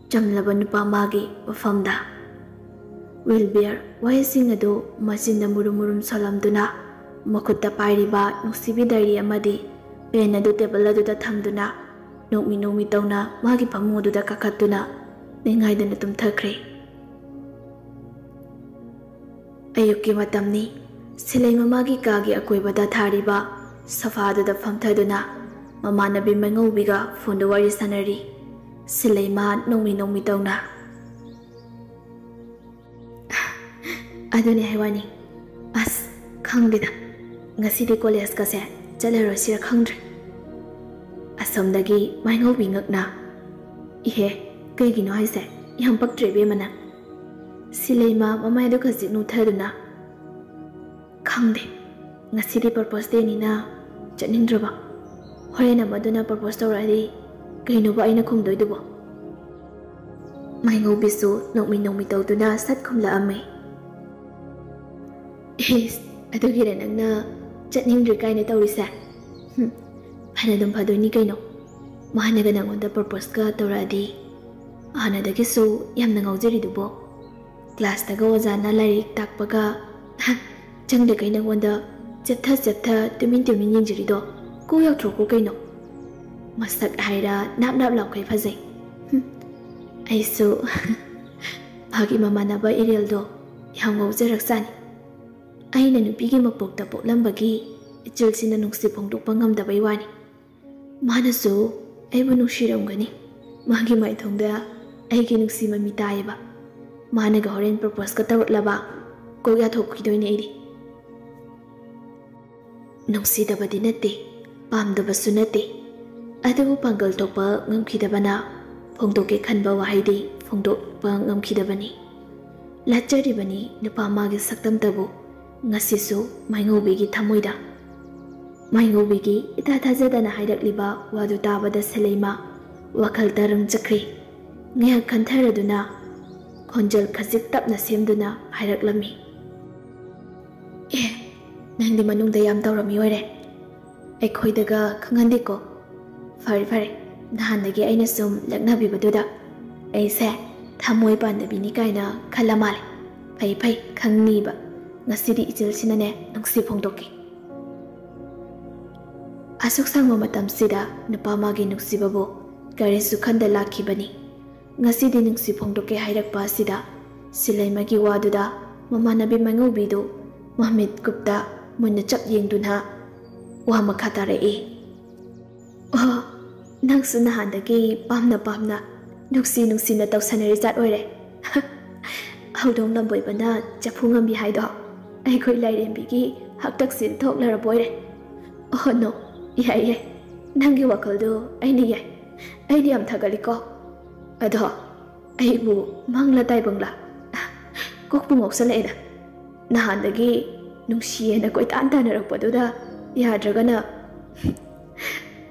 ꯆꯝꯂꯕ ꯅꯨꯄꯥ ꯃꯥꯒꯤ ꯃꯐꯝꯗ꯫ ꯋꯤꯜꯕꯤꯌꯔ ꯋꯥꯍꯩꯁꯤꯡ ꯑꯗꯨ ꯃꯆꯤꯟꯗ ꯃꯨꯔꯨꯝ ꯃꯨꯔꯨꯝ ꯁꯣꯜꯂꯝꯗꯨꯅ, ꯃꯈꯨꯠꯇ ꯄꯥꯏꯔꯤꯕ ꯅꯨꯡꯁꯤꯕꯤ ꯗꯥꯏꯔꯤ ꯑꯃꯗꯤ ꯄꯦꯟ ꯑꯗꯨ ꯇꯦꯕꯜ ꯑꯗꯨꯗ ꯊꯝꯗꯨꯅ, ꯅꯣꯛꯃꯤ ꯅꯣꯛꯃꯤ ꯇꯧꯅ ꯃꯥꯒꯤ ꯐꯃꯨꯡ ꯑꯗꯨꯗ ꯀꯥꯈꯠꯇꯨꯅ ꯅꯤꯡꯉꯥꯏꯗꯅ ꯇꯨꯝꯊꯈ꯭ꯔꯦ꯫ ꯑꯌꯨꯛꯀꯤ ꯃꯇꯝꯅꯤ꯫ ꯁꯤꯂꯩ ꯃꯃꯥꯒꯤ ꯀꯥꯒꯤ ꯑꯀꯣꯏꯕꯗ ꯊꯥꯔꯤꯕ ꯁꯣꯐꯥꯗꯨꯗ ꯐꯝꯊꯗꯨꯅ ꯃꯃꯥꯟꯅꯕꯤ ꯃꯩꯉꯧꯕꯤꯒ ꯐꯣꯟꯗ ꯋꯥꯔꯤ ꯁꯥꯟꯅꯔꯤ꯫ ꯁꯤꯂꯩꯃ ꯅꯣꯡꯃꯤ ꯅꯣꯡꯃꯤ ꯇꯧꯅ꯫ "ꯑꯗꯨꯅꯦ ꯍꯥꯏꯋꯥꯅꯤ꯫ ꯑꯁ, ꯈꯪꯗꯦꯗ꯫ ꯉꯁꯤꯗꯤ ꯀꯣꯂꯦꯖꯀꯁꯦ ꯆꯠꯂꯔꯣꯏꯁꯤꯔ ꯈꯪꯗ꯭ꯔꯦ꯫" ꯑꯁꯣꯝꯗꯒꯤ ꯃꯥꯏꯉꯧꯕꯤ ꯉꯛꯅ, "ꯏꯍꯦ, ꯀꯩꯒꯤꯅꯣ ꯍꯥꯏꯁꯦ? ꯌꯥꯝ ꯄꯛꯇ꯭ꯔꯦ ꯏꯕꯦꯝꯃ ꯅꯪ꯫" ꯁꯤꯂꯩꯃ ꯃꯃꯥꯏꯗꯨ ꯈꯖꯤꯛ ꯅꯣꯛꯊꯗꯨꯅ, "ꯈꯪꯗꯦ, "ꯉꯁꯤꯗꯤ propose dayꯅꯤꯅ ꯆꯠꯅꯤꯡꯗ꯭ꯔꯕ? ꯍꯣꯔꯦꯟ ꯑꯃꯗꯨꯅ propose ꯇꯧꯔꯛꯑꯗꯤ ꯀꯩꯅꯣꯕ ꯑꯩꯅ ꯈꯨꯝꯗꯣꯏꯗꯨꯕꯣ?" ꯃꯥꯏꯉꯧꯕꯤꯁꯨ ꯅꯣꯛꯃꯤ ꯅꯣꯛꯃꯤ ꯇꯧꯗꯨꯅ ꯁꯠ ꯈꯨꯝꯂꯛꯑꯝꯃꯦ꯫ "ꯏꯁ, ꯑꯗꯨꯒꯤꯔ ꯅꯪꯅ ꯆꯠꯅꯤꯡꯗ꯭ꯔꯤ ꯀꯥꯏꯅ ꯇꯧꯔꯤꯁꯦ? ꯍꯨꯝ, ꯐꯅ ꯑꯗꯨꯝ ꯐꯗꯣꯏꯅꯤ ꯀꯩꯅꯣ꯫ ꯃꯥꯅꯒ ꯅꯪꯉꯣꯟꯗ proposeꯀ ꯇꯧꯔꯛꯑꯗꯤ꯫ ꯍꯥꯟꯅꯗꯒꯤꯁꯨ ꯌꯥꯝꯅ ꯉꯥꯎꯖꯔꯤꯗꯨꯕꯣ꯫ Classꯇꯒ ꯑꯣꯖꯥꯅ ꯂꯥꯏꯔꯤꯛ ꯇꯥꯛꯄꯒ ꯆꯪꯗꯈꯩ ꯅꯪꯉꯣꯟꯗ ꯆꯦꯞꯊ ꯆꯦꯞꯊ ꯇꯨꯃꯤꯟ ꯇꯨꯃꯤꯟ ꯌꯦꯡꯖꯔꯤꯗꯣ ꯀꯣꯛ ꯌꯥꯎꯊ꯭ꯔꯣꯛꯈꯣ ꯀꯩꯅꯣ꯫ ꯃꯁꯛ ꯍꯥꯏꯔ ꯅꯥꯞ ꯅꯥꯞ ꯂꯥꯎꯈꯩ ꯐꯖꯩ꯫ ꯍꯨꯝ, ꯑꯩꯁꯨ ꯃꯥꯒꯤ ꯃꯃꯥꯟꯅꯕ ꯏꯔꯦꯜꯗꯣ ꯌꯥꯝ ꯉꯥꯎꯖꯔꯛꯆꯥꯅꯤ꯫ ꯑꯩꯅ ꯅꯨꯄꯤꯒꯤ ꯃꯄꯣꯛꯇ ꯄꯣꯛꯂꯝꯕꯒꯤ ꯏꯆꯤꯜꯁꯤꯅ ꯅꯨꯡꯁꯤ ꯐꯣꯡꯗꯣꯛꯄ ꯉꯝꯗꯕꯩ ꯋꯥꯅꯤ꯫ ꯃꯥꯅꯁꯨ ꯑꯩꯕꯨ ꯅꯨꯡꯁꯤꯔꯝꯒꯅꯤ꯫ ꯃꯥꯒꯤ ꯃꯥꯏꯊꯣꯡꯗ ꯑꯩꯒꯤ ꯅꯨꯡꯁꯤ ꯃꯃꯤ ꯇꯥꯏꯌꯦꯕ꯫ ꯃꯥꯅꯒ ꯍꯣꯔꯦꯟ proposeꯀ ꯇꯧꯔꯛꯂꯕ ꯀꯣꯛ ꯌꯥꯊꯣꯛꯈꯤꯗꯣꯏꯅꯦ ꯑꯩꯗꯤ꯫ ꯅꯨꯡꯁꯤꯗꯕꯗꯤ ꯅꯠꯇꯦ, ꯄꯥꯝꯗꯕꯁꯨ ꯅꯠꯇꯦ, ꯑꯗꯨꯕꯨ ꯄꯥꯡꯒꯜ ꯊꯣꯛꯄ ꯉꯝꯈꯤꯗꯕꯅ ꯐꯣꯡꯗꯣꯛꯀꯦ ꯈꯟꯕ ꯋꯥꯍꯩꯗꯤ ꯐꯣꯡꯗꯣꯛꯄ ꯉꯝꯈꯤꯗꯕꯅꯤ꯫ ꯂꯥꯠꯆꯔꯤꯕꯅꯤ ꯅꯨꯄꯥ ꯃꯥꯒꯤ ꯁꯛꯇꯝꯇꯕꯨ ꯉꯁꯤꯁꯨ ꯃꯥꯏꯉꯧꯕꯤꯒꯤ ꯊꯃꯣꯏꯗ꯫ ꯃꯥꯏꯉꯧꯕꯤꯒꯤ ꯏꯊꯥ ꯊꯥꯖꯗꯅ ꯍꯥꯏꯔꯛꯂꯤꯕ ꯋꯥꯗꯨ ꯇꯥꯕꯗ ꯁꯦꯂꯩꯃ ꯋꯥꯈꯜ ꯇꯔꯪ ꯆꯠꯈ꯭ꯔꯦ꯫ ꯉꯥꯏꯍꯥꯛ ꯈꯟꯊꯔꯗꯨꯅ ꯈꯣꯟꯖꯦꯜ ꯈꯖꯤꯛ ꯇꯞꯅ ꯁꯦꯝꯗꯨꯅ ꯍꯥꯏꯔꯛꯂꯝꯃꯤ꯫ "ꯑꯦ, ꯅꯪꯗꯤ ꯃꯅꯨꯡꯗ ꯌꯥꯝ ꯇꯧꯔꯝꯃꯤ ꯑꯣꯏꯔꯦ꯫ ꯑꯩꯈꯣꯏꯗꯒ ꯈꯪꯍꯟꯗꯦꯀꯣ꯫ ꯐꯔꯦ, ꯐꯔꯦ, ꯅꯍꯥꯟꯗꯒꯤ ꯑꯩꯅ ꯁꯨꯝ ꯂꯛꯅꯕꯤꯕꯗꯨꯗ ꯑꯩꯁꯦ ꯊꯃꯣꯏ ꯄꯥꯟꯗꯕꯤꯅꯤ ꯀꯥꯏꯅ ꯈꯜꯂ ꯃꯥꯜꯂꯦ꯫ ꯐꯩ, ꯐꯩ, ꯈꯪꯅꯤꯕ꯫ ꯉꯁꯤꯗꯤ ꯏꯆꯤꯜꯁꯤꯅꯅꯦ ꯅꯨꯡꯁꯤ ꯐꯣꯡꯗꯣꯛꯀꯦ꯫" ꯑꯁꯨꯛ ꯁꯥꯡꯕ ꯃꯇꯝꯁꯤꯗ ꯅꯨꯄꯥ ꯃꯥꯒꯤ ꯅꯨꯡꯁꯤꯕꯕꯨ ꯀꯔꯤꯁꯨ ꯈꯟꯗ ꯂꯥꯛꯈꯤꯕꯅꯤ꯫ ꯉꯁꯤꯗꯤ ꯅꯨꯡꯁꯤ ꯐꯣꯡꯗꯣꯛꯀꯦ ꯍꯥꯏꯔꯛꯄ ꯑꯁꯤꯗ ꯁꯤꯂꯩꯃꯒꯤ ꯋꯥꯗꯨꯗ ꯃꯃꯥꯟꯅꯕꯤ ꯃꯥꯏꯉꯧꯕꯤꯗꯨ ꯃꯃꯤꯠ ꯀꯨꯞꯇ ꯃꯨꯟꯅ ꯆꯞ ꯌꯦꯡꯗꯨꯅ ꯋꯥ ꯃꯈꯥ ꯇꯥꯔꯛꯏ꯫ "ꯑꯣ, ꯅꯪꯁꯨ ꯅꯍꯥꯟꯗꯒꯤ ꯄꯥꯝꯅ ꯄꯥꯝꯅ, ꯅꯨꯡꯁꯤ ꯅꯨꯡꯁꯤꯅ ꯇꯧꯁꯟꯅꯔꯤ ꯖꯥꯠ ꯑꯣꯏꯔꯦ꯫ ꯍꯧꯗꯣꯡ ꯂꯝꯕꯣꯏꯕꯅ ꯆꯐꯨ ꯉꯝꯕꯤ ꯍꯥꯏꯗꯣ ꯑꯩꯈꯣꯏ ꯂꯥꯏꯔꯦꯝꯕꯤꯒꯤ ꯍꯥꯛꯇꯛꯁꯤꯗ ꯊꯣꯛꯂꯔꯕ ꯑꯣꯏꯔꯦ꯫ ꯑꯣ ꯅꯣ, ꯌꯥꯏ ꯌꯥꯏ, ꯅꯪꯒꯤ ꯋꯥꯈꯜꯗꯣ ꯑꯩꯅ ꯌꯥꯏ꯫ ꯑꯩꯗꯤ ꯌꯥꯝ ꯊꯥꯒꯠꯂꯤꯀꯣ꯫ ꯑꯗꯣ ꯑꯩꯕꯨ ꯃꯪꯂ ꯇꯥꯏꯕꯪꯂ? ꯀꯣꯛꯄꯨ ꯉꯥꯎꯁꯜꯂꯛꯑꯦꯗ꯫ ꯅꯍꯥꯟꯗꯒꯤ ꯅꯨꯡꯁꯤꯌꯦꯅ ꯀꯣꯏꯇꯥꯟ ꯇꯥꯟꯅꯔꯛꯄꯗꯨꯗ ꯌꯥꯗ꯭ꯔꯒꯅ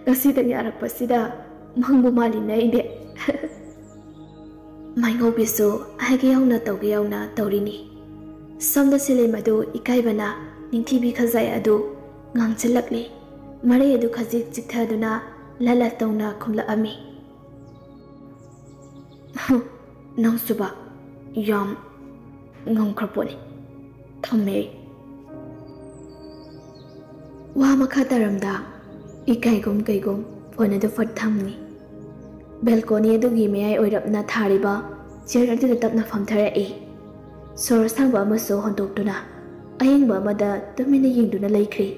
ꯉꯁꯤꯗ ꯌꯥꯔꯛꯄꯁꯤꯗ ꯃꯪꯕꯨ ꯃꯥꯜꯂꯤꯅꯦ ꯑꯩꯗꯤ꯫ ꯃꯥꯏꯉꯧꯕꯤꯁꯨ ꯍꯥꯏꯒꯦ ꯌꯥꯎꯅ ꯇꯧꯒꯦ ꯌꯥꯎꯅ ꯇꯧꯔꯤꯅꯤ꯫ ꯁꯣꯝꯗ ꯁꯤꯂꯦꯝ ꯑꯗꯨ ꯏꯀꯥꯏꯕꯅ ꯅꯤꯡꯊꯤꯕꯤ ꯈꯖꯥꯏ ꯑꯗꯨ ꯉꯥꯡꯁꯤꯜꯂꯛꯂꯤ꯫ ꯃꯔꯩ ꯑꯗꯨ ꯈꯖꯤꯛ ꯆꯤꯛꯊꯗꯨꯅ ꯂꯂ ꯇꯧꯅ ꯈꯨꯝꯂꯛꯑꯝꯃꯤ꯫ "ꯍꯨꯝ, ꯅꯪꯁꯨꯕ ꯌꯥꯝ ꯉꯝꯈ꯭ꯔ ꯄꯣꯠꯅꯤ꯫ ꯊꯝꯃꯦ ꯑꯩ꯫" ꯋꯥ ꯃꯈꯥ ꯇꯥꯔꯝꯗ ꯏꯀꯥꯏꯒꯨꯝ ꯀꯩꯒꯨꯝ ꯐꯣꯟ ꯑꯗꯨ ꯐꯠ ꯊꯝꯃꯤ꯫ ꯕꯦꯜꯀꯣꯅꯤ ꯑꯗꯨꯒꯤ ꯃꯌꯥꯏ ꯑꯣꯏꯔꯞꯅ ꯊꯥꯔꯤꯕ ꯆꯤꯌꯔ ꯑꯗꯨꯗ ꯇꯞꯅ ꯐꯝꯊꯔꯛꯏ꯫ ꯁꯣꯔ ꯑꯁꯥꯡꯕ ꯑꯃꯁꯨ ꯍꯣꯟꯗꯣꯛꯇꯨꯅ ꯑꯌꯦꯡꯕ ꯑꯃꯗ ꯇꯨꯃꯤꯟꯅ ꯌꯦꯡꯗꯨꯅ ꯂꯩꯈ꯭ꯔꯤ꯫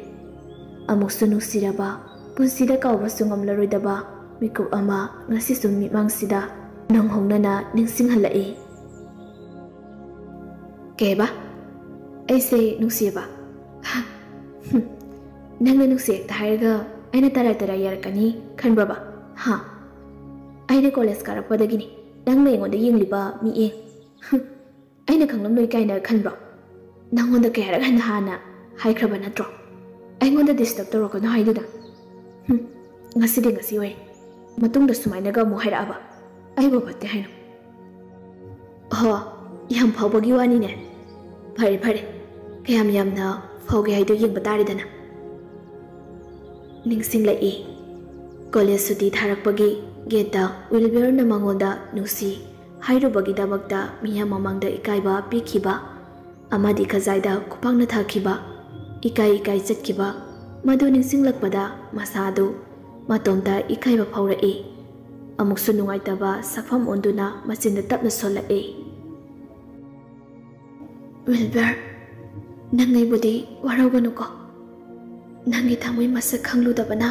ꯑꯃꯨꯛꯁꯨ ꯅꯨꯡꯁꯤꯔꯕ, ꯄꯨꯟꯁꯤꯗ ꯀꯥꯎꯕꯁꯨ ꯉꯝꯂꯔꯣꯏꯗꯕ ꯃꯤꯀꯨꯞ ꯑꯃ ꯉꯁꯤꯁꯨ ꯃꯤꯠꯃꯥꯡꯁꯤꯗ ꯅꯧꯍꯧꯅꯅ ꯅꯤꯡꯁꯤꯡꯍꯜꯂꯛꯏ꯫ "ꯀꯩꯕ? ꯑꯩꯁꯦ ꯅꯨꯡꯁꯤꯌꯦꯕ?" "ꯍꯝ, ꯅꯪꯅ ꯅꯨꯡꯁꯤ ꯍꯦꯛꯇ ꯍꯥꯏꯔꯒ ꯑꯩꯅ ꯇꯔꯥꯏ ꯇꯔꯥꯏ ꯌꯥꯔꯛꯀꯅꯤ ꯈꯟꯕ꯭ꯔꯕ? ꯍꯥ? ꯑꯩꯅ ꯀꯣꯂꯦꯖ ꯀꯥꯔꯛꯄꯗꯒꯤꯅꯤ ꯅꯪꯅ ꯑꯩꯉꯣꯟꯗ ꯌꯦꯡꯂꯤꯕ ꯃꯤꯠꯌꯦꯡ꯫ ꯍꯝ, ꯑꯩꯅ ꯈꯪꯂꯝꯂꯣꯏ ꯀꯥꯏꯅ ꯈꯟꯕ꯭ꯔꯣ? ꯅꯪꯉꯣꯟꯗ ꯀꯌꯥꯔꯛ ꯍꯟꯅ ꯍꯥꯟꯅ ꯍꯥꯏꯈ꯭ꯔꯕ ꯅꯠꯇ꯭ꯔꯣ ꯑꯩꯉꯣꯟꯗ ꯗꯤꯁꯇꯔꯕ ꯇꯧꯔꯛꯀꯅꯨ ꯍꯥꯏꯗꯨꯅ? ꯍꯝ, ꯉꯁꯤꯗꯤ ꯉꯁꯤ ꯑꯣꯏꯔꯦ꯫ ꯃꯇꯨꯡꯗ ꯁꯨꯃꯥꯏꯅꯒ ꯑꯃꯨꯛ ꯍꯥꯏꯔꯛꯑꯕ ꯑꯩꯕꯨ ꯐꯠꯇꯦ ꯍꯥꯏꯅꯣ?" "ꯍꯣ, ꯌꯥꯝ ꯐꯥꯎꯕꯒꯤ ꯋꯥꯅꯤꯅꯦ꯫ ꯐꯔꯦ, ꯐꯔꯦ, ꯀꯌꯥꯝ ꯌꯥꯝꯅ ꯐꯥꯎꯒꯦ ꯍꯥꯏꯗꯣ ꯌꯦꯡꯕ ꯇꯥꯔꯦꯗꯅ꯫" ꯅꯤꯡꯁꯤꯡꯂꯛꯏ꯫ ꯀꯣꯂꯦꯖ ꯁꯨꯇꯤ ꯊꯥꯔꯛꯄꯒꯤ ꯒꯦꯠꯇ ꯋꯤꯜꯕꯤꯌꯔꯅ ꯃꯉꯣꯟꯗ ꯅꯨꯡꯁꯤ ꯍꯥꯏꯔꯨꯕꯒꯤꯗꯃꯛꯇ ꯃꯤꯌꯥꯝ ꯃꯃꯥꯡꯗ ꯏꯀꯥꯏꯕ ꯄꯤꯈꯤꯕ ꯑꯃꯗꯤ ꯈꯖꯥꯏꯗ ꯈꯨꯄꯥꯛꯅ ꯊꯥꯈꯤꯕ, ꯏꯀꯥꯏ ꯏꯀꯥꯏ ꯆꯠꯈꯤꯕ, ꯃꯗꯨ ꯅꯤꯡꯁꯤꯡꯂꯛꯄꯗ ꯃꯁꯥꯗꯨ ꯃꯇꯣꯝꯇ ꯏꯀꯥꯏꯕ ꯐꯥꯎꯔꯛꯏ꯫ ꯑꯃꯨꯛꯁꯨ ꯅꯨꯡꯉꯥꯏꯇꯕ ꯁꯛꯐꯝ ꯑꯣꯟꯗꯨꯅ ꯃꯆꯤꯟꯗ ꯇꯞꯅ ꯁꯣꯜꯂꯛꯏ꯫ "ꯋꯤꯜꯕꯔ, ꯅꯪ ꯑꯩꯕꯨꯗꯤ ꯋꯥꯔꯧꯒꯅꯨꯀꯣ꯫ ꯅꯪꯒꯤ ꯊꯃꯣꯏ ꯃꯁꯛ ꯈꯪꯂꯨꯗꯕꯅ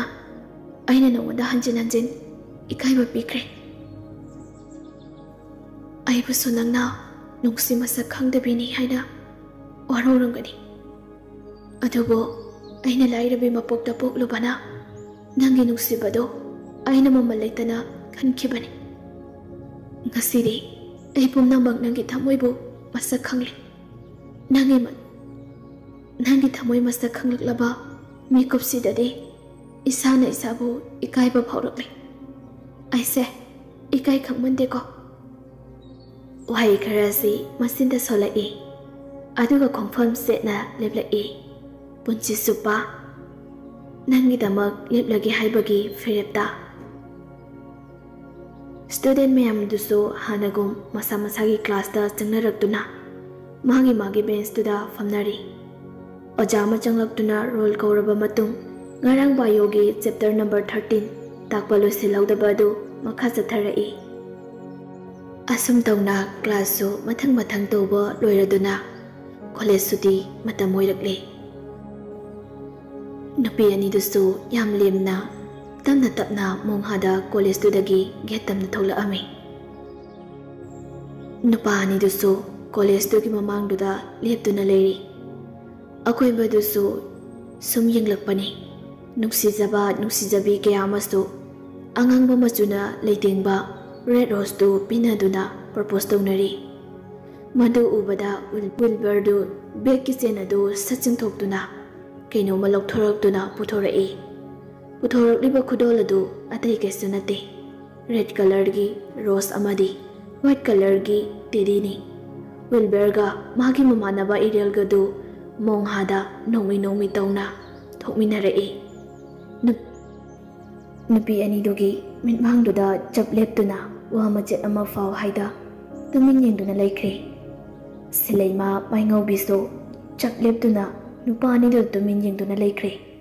ꯑꯩꯅ ꯅꯉꯣꯟꯗ ꯍꯟꯖꯤꯟ ꯍꯟꯖꯤꯟ ꯏꯀꯥꯏꯕ ꯄꯤꯈ꯭ꯔꯦ꯫ ꯑꯩꯕꯨꯁꯨ ꯅꯪꯅ ꯅꯨꯡꯁꯤ ꯃꯁꯛ ꯈꯪꯗꯕꯤꯅꯤ ꯍꯥꯏꯅ ꯋꯥꯔꯧꯔꯝꯒꯅꯤ꯫ ꯑꯗꯨꯕꯨ ꯑꯩꯅ ꯂꯥꯏꯔꯕꯤ ꯃꯄꯣꯛꯇ ꯄꯣꯛꯂꯨꯕꯅ ꯅꯪꯒꯤ ꯅꯨꯡꯁꯤꯕꯗꯣ ꯑꯩꯅ ꯃꯃꯜ ꯂꯩꯇꯅ ꯈꯟꯈꯤꯕꯅꯤ꯫ ꯉꯁꯤꯗꯤ ꯑꯩ ꯄꯨꯝꯅꯃꯛ ꯅꯪꯒꯤ ꯊꯃꯣꯏꯕꯨ ꯃꯁꯛ ꯈꯪꯂꯦ꯫ ꯅꯪꯒꯤ ꯃ-" ꯅꯪꯒꯤ ꯊꯃꯣꯏ ꯃꯁꯛ ꯈꯪꯂꯛꯂꯕ ꯃꯤꯀꯨꯞꯁꯤꯗꯗꯤ ꯏꯁꯥꯅ ꯏꯁꯥꯕꯨ ꯏꯀꯥꯏꯕ ꯐꯥꯎꯔꯛꯂꯦ꯫ ꯑꯩꯁꯦ ꯏꯀꯥꯏ ꯈꯪꯃꯟꯗꯦꯀꯣ꯫ ꯋꯥꯍꯩ ꯈꯔꯁꯤ ꯃꯆꯤꯟꯗ ꯁꯣꯜꯂꯛꯏ, ꯑꯗꯨꯒ ꯈꯣꯡꯐꯝ ꯆꯦꯠꯅ ꯂꯦꯞꯂꯛꯏ꯫ ꯄꯨꯟꯁꯤ ꯆꯨꯞꯄ ꯅꯪꯒꯤꯗꯃꯛ ꯂꯦꯞꯂꯒꯦ ꯍꯥꯏꯕꯒꯤ ꯐꯤꯔꯦꯞꯇ꯫ ꯁ꯭ꯇꯨꯗꯦꯟ ꯃꯌꯥꯝꯗꯨꯁꯨ ꯍꯥꯟꯅꯒꯨꯝ ꯃꯁꯥ ꯃꯁꯥꯒꯤ ꯀ꯭ꯂꯥꯁꯇ ꯆꯪꯅꯔꯛꯇꯨꯅ ꯃꯥꯒꯤ ꯃꯥꯒꯤ ꯕꯦꯟꯁꯇꯨꯗ ꯐꯝꯅꯔꯤ꯫ ꯑꯣꯖꯥ ꯑꯃ ꯆꯪꯂꯛꯇꯨꯅ ꯔꯣꯜ ꯀꯧꯔꯕ ꯃꯇꯨꯡ, ꯉꯔꯥꯡ ꯕꯥꯏꯑꯣꯒꯤ ꯆꯦꯞꯇꯔ ꯅꯝꯕꯔ ꯊꯥꯔꯇꯤꯟ ꯇꯥꯛꯄ ꯂꯣꯏꯁꯤꯜꯍꯧꯗꯕ ꯑꯗꯨ ꯃꯈꯥ ꯆꯠꯊꯔꯛꯏ꯫ ꯑꯁꯨꯝ ꯇꯧꯅ ꯀ꯭ꯂꯥꯁꯁꯨ ꯃꯊꯪ ꯃꯊꯪ ꯇꯧꯕ ꯂꯣꯏꯔꯗꯨꯅ ꯀꯣꯂꯦꯖ ꯁꯨꯇꯤ ꯃꯇꯝ ꯑꯣꯏꯔꯛꯂꯦ꯫ ꯅꯨꯄꯤ ꯑꯅꯤꯗꯨꯁꯨ ꯌꯥꯝ ꯂꯦꯝꯅ ꯇꯞꯅ ꯇꯞꯅ ꯃꯣꯡꯍꯥꯗ ꯀꯣꯂꯦꯖꯇꯨꯗꯒꯤ ꯒꯦꯠ ꯇꯝꯅ ꯊꯣꯛꯂꯛꯑꯝꯃꯤ꯫ ꯅꯨꯄꯥ ꯑꯅꯤꯗꯨꯁꯨ ꯀꯣꯂꯦꯖꯇꯨꯒꯤ ꯃꯃꯥꯡꯗꯨꯗ ꯂꯦꯞꯇꯨꯅ ꯂꯩꯔꯤ꯫ ꯑꯀꯣꯏꯕꯗꯨꯁꯨ ꯁꯨꯝ ꯌꯦꯡꯂꯛꯄꯅꯤ꯫ ꯅꯨꯡꯁꯤꯖꯕ ꯅꯨꯡꯁꯤꯖꯕꯤ ꯀꯌꯥ ꯑꯃꯁꯨ ꯑꯉꯥꯡꯕ ꯃꯆꯨꯅ ꯂꯩꯇꯦꯡꯕ ꯔꯦꯗ ꯔꯣꯁꯇꯨ ꯄꯤꯅꯗꯨꯅ ꯄ꯭ꯔꯄꯣꯁ ꯇꯧꯅꯔꯤ꯫ ꯃꯗꯨ ꯎꯕꯗ ꯋꯤꯜ-, ꯋꯤꯜꯕꯔꯗꯨ ꯕꯦꯒꯀꯤ ꯆꯦꯟ ꯑꯗꯨ ꯁꯠ ꯆꯤꯡꯊꯣꯛꯇꯨꯅ ꯀꯩꯅꯣꯝꯃ ꯂꯧꯊꯣꯔꯛꯇꯨꯅ ꯄꯨꯊꯣꯔꯛꯏ꯫ ꯄꯨꯊꯣꯔꯛꯂꯤꯕ ꯈꯨꯗꯣꯜ ꯑꯗꯨ ꯑꯇꯩ ꯀꯩꯁꯨ ꯅꯠꯇꯦ, ꯔꯦꯗ ꯀꯂꯔꯒꯤ ꯔꯣꯁ ꯑꯃꯗꯤ ꯋꯥꯏꯠ ꯀꯂꯔꯒꯤ ꯇꯦꯗꯤꯅꯤ꯫ ꯋꯤꯜꯕꯔꯒ ꯃꯥꯒꯤ ꯃꯃꯥꯟꯅꯕ ꯏꯔꯦꯜꯒꯗꯨ ꯃꯣꯡꯍꯥꯗ ꯅꯣꯡꯃꯤ ꯅꯣꯡꯃꯤ ꯇꯧꯅ ꯊꯣꯛꯃꯤꯟꯅꯔꯛꯏ꯫ ꯅꯨꯞ-, ꯅꯨꯄꯤ ꯑꯅꯤꯗꯨꯒꯤ ꯃꯤꯠꯃꯥꯡꯗꯨꯗ ꯆꯞ ꯂꯦꯞꯇꯨꯅ ꯋꯥ ꯃꯆꯦꯠ ꯑꯃ ꯐꯥꯎ ꯍꯥꯏꯗ ꯇꯨꯃꯤꯟ ꯌꯦꯡꯗꯨꯅ ꯂꯩꯈ꯭ꯔꯦ꯫ ꯁꯤꯂꯩꯃ ꯃꯥꯏꯉꯧꯕꯤꯁꯨ ꯆꯞ ꯂꯦꯞꯇꯨꯅ ꯅꯨꯄꯥ ꯑꯅꯤꯗꯨ ꯇꯨꯃꯤꯟ ꯌꯦꯡꯗꯨꯅ ꯂꯩꯈ꯭ꯔꯦ꯫